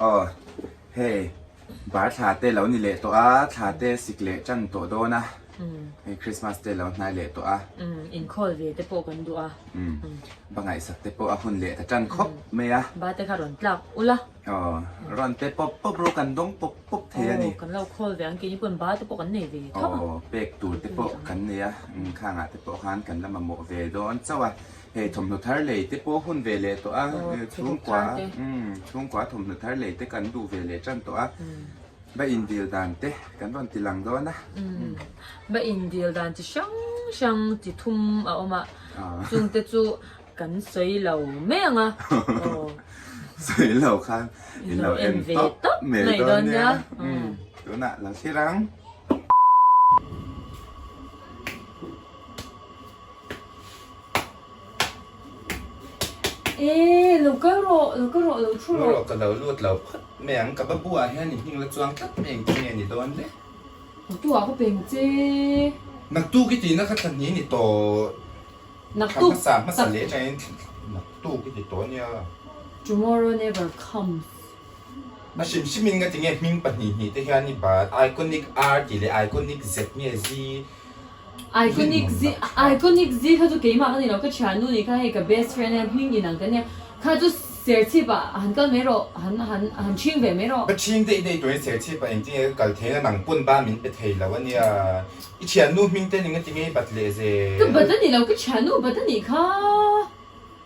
Aw hei bar thla te lo ni leh tawh a, thla te sik leh tan tawh dawn a, hei Christmas te lo hnai leh tawh a. Inkhawl ve te pawh kan duh a. Ba ngaihsak te pawh a hun leh ta tan khawp mai a. Ba te kha rawn tlak ula. Aw rawn pe pawp pawp ru kan dawng pawp pawp thei a ni. Aw kan lo khawl ve ang keini pawn ba te pawh kan nei ve tho a. Aw pek tur te pawh kan nei a, khangah te pawh khan kan la mamawh ve dawn chauh a. Hei thawmhnaw thar lei te pawh hun ve leh tawh a, chhungkua chhungkua thawmhnaw thar lei te kan duh ve leh tan tawh a, ba indil dan te kan rawn ti lang dawn a. Ba indil dan chi hrang hrang chi thum a awm a, chung te chu kan sawi lo mai ang a. Sawi lo khan in lo en ve tawp mai dawn nia. Tunah lo thlir ang. E, lo kal rawh, lo kal rawh, lo thu rawh. Rawh ka lo lut lo phawt mai ang, ka babu ah hian i hming la chuang tlat mai engtin nge ni dawn le? Naktuk ah ka peng che. Naktuk i tihna kha thla hnih ni tawh. Naktuk. Thla hmasa hmasa leh atangin naktuk i ti tawh nia. Tomorrow never comes. A hrim hrimin nga tinge hming pahnih hnih te hian i bat Iconic R tih leh Iconic Z nge Z Iconic Z Iconic Z kha chu keimah ka ni lo ka thiannu nih kha hei ka best friend a hming inang ka nia kha chu Serchhip ah han kal mai rawh han han han chhing ve mai rawh. Ka chhing daih daih turin Serchhip ah engtin nge ka kal theih a nang pawn ba min pe thei lo a nia i thiannu hming te ni nga tinge i bat leh zel. Ka bat a ni lo ka thiannu bat a nih kha.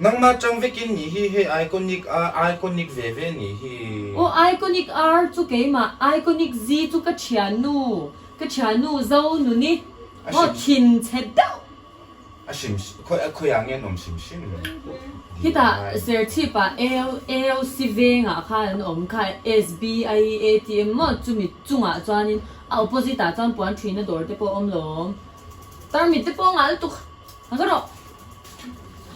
Nangmah chang vekin nih hi hei iconic a iconic ve ve nih hi. Aw iconic R chu keimah iconic Z chu ka thiannu ka thiannu zo nuni maw thin chhe deuh. A hrim khawi a khawiah nge an awm hrim hrim Khitah Serchhip-ah AOC vengah khan an awm kha SBI ATM maw chumi chungah chuanin a opposite ah chuan puan thuina dawr te pawh a awm lo. Tarmit te pawh a nghah lutuk a ka rawh.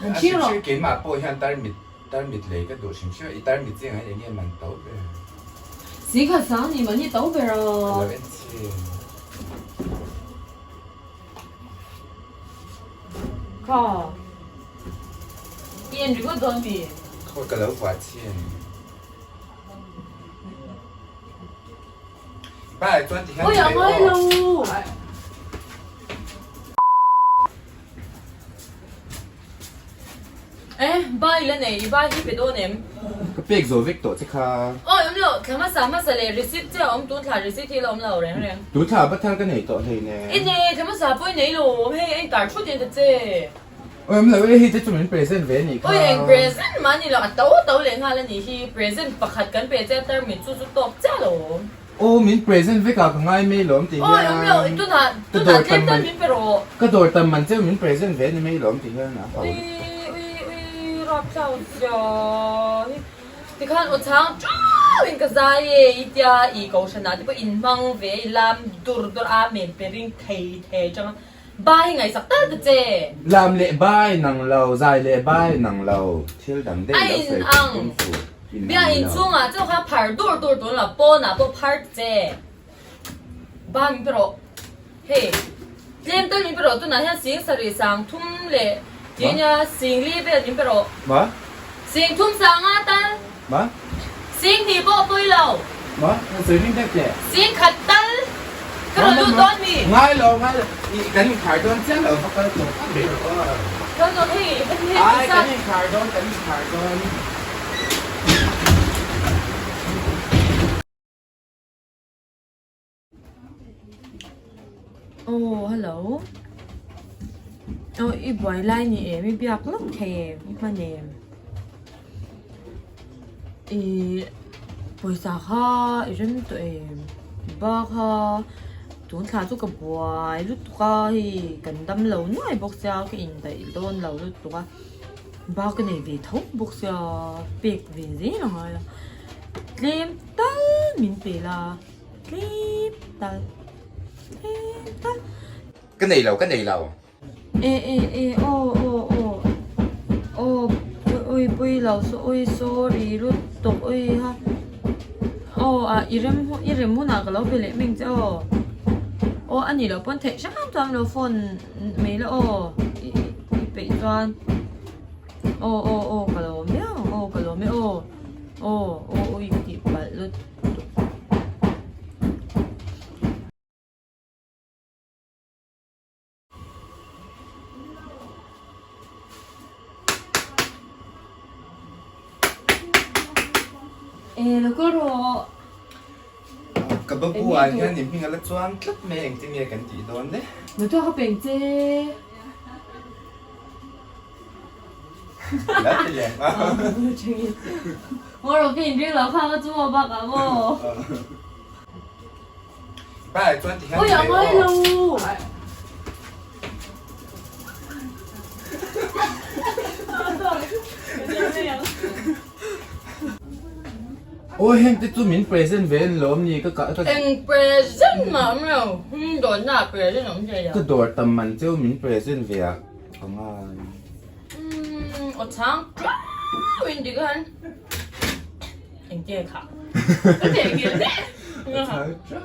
A hrim hrim keimah pawh hian tarmit tarmit lei ka duh hrim hrim a, i tarmit zingah hian eng nge man to ber? Singha sang ni mahni to ber a. Ka lo en chin. Kha. I en ringawt dawn mi? Khaw ka lo vuah chin. Bye chuan ti hian Oi a ngai lo. Eh bai la nei i bai hi pe dawn em? Ka pek zo vek tawh che kha. Awi awm lo, thla hmasa hmasa leh receipt che a awm tun thla receipt hi la awm lo reng reng. Tun thla bathar ka nei tawh hlei nen. I nei, thla hmasa pawh i nei lo, hei a inkar thut in ta che. Awi awm lo e, hei te chu min present ve a nih kha. Awi eng present mah a ni lo, a to to leh nghal a nih hi, present pakhat kan pe che a tarmit chu chu tawk chiah lo awm. Aw min present vek ah ka ngai mai lawm ti hian. Awi awm lo, tunah tunah tlem tal min pe rawh. Ka dawr tam man cheu min present ve a ni mai lawm ti hian a ho. Ui ui ui rapthlak zia hi tikhan aw chhang teuh in ka zai e i tia i kohhran ah te pawh in hmang ve i lam dur dur a men pe ring thei thei atanga Bai hi ngaihsak tal ta che. Lam leh bai nang lo, zai leh bai nang lo, thil dang daih lo sawi A in ang. Bia in chungah chauh kha phar dur dur tun lo, pawnah pawh phar ta che. Bai min pe rawh. Hei, tlem tal min pe rawh tunah hian sing sarih sang thum leh tih nia sing li vel min pe rawh. Ma? Sing thum sanga tal. Ma? Sing hnih pawh pawi lo. Ma? Kan sawi ring deuh teh. Sing khat tal ka rawn lut dawn mi? Ngai lo, ngai lo. I kan inkhar dawn chiah lo va kal tawh phawt mai rawh aw. Kal dawn hei, hemi hei Ai, kan inkhar dawn, kan inkhar dawn. Aw hello aw i buai lai ni em i biak lawk thei em i hman em ih pawisa kha i rem tawh em ba kha tun thla chu ka buai lutuk a hei kan dam lo nuai bawk sia ka indaih dawn lo lutuk a ba ka nei ve tho bawk sia pek ve zel a ngai a tlem tal min pe la. Tlem tal tlem tal. Ka nei lo ka nei lo. E e e aw aw aw aw ui pui lo saw ui sorry lutuk ui ha aw a i rem i rem hunah ka lo be leh meng che aw aw a nih loh pawn theih hram chuan lo phone mai la aw i i peih chuan aw aw aw ka lo awm viau ang aw ka lo awm e aw. Aw aw ui ka tih palh lutuk. E lo kal rawh. Ka babu ah hian i hming a la chuang tlat mai engtin nge kan tih dawn le? Motor ka peng che. La ti lem a. Ngaw rawh ka inring lo kha ka chu maw bakah maw. Bye chuan ti hian Oi a ngai lo. Aw heng te chu min present ve an lawm ni ka ka Eng present mah awm lo hum dawn na present awm thei lo. Ka dawr tam man cheu min present ve ah ka ngai. Umm aw chhang ṭau in dik han engtia kha ka thei nghilh daih. Aw chhang ṭau.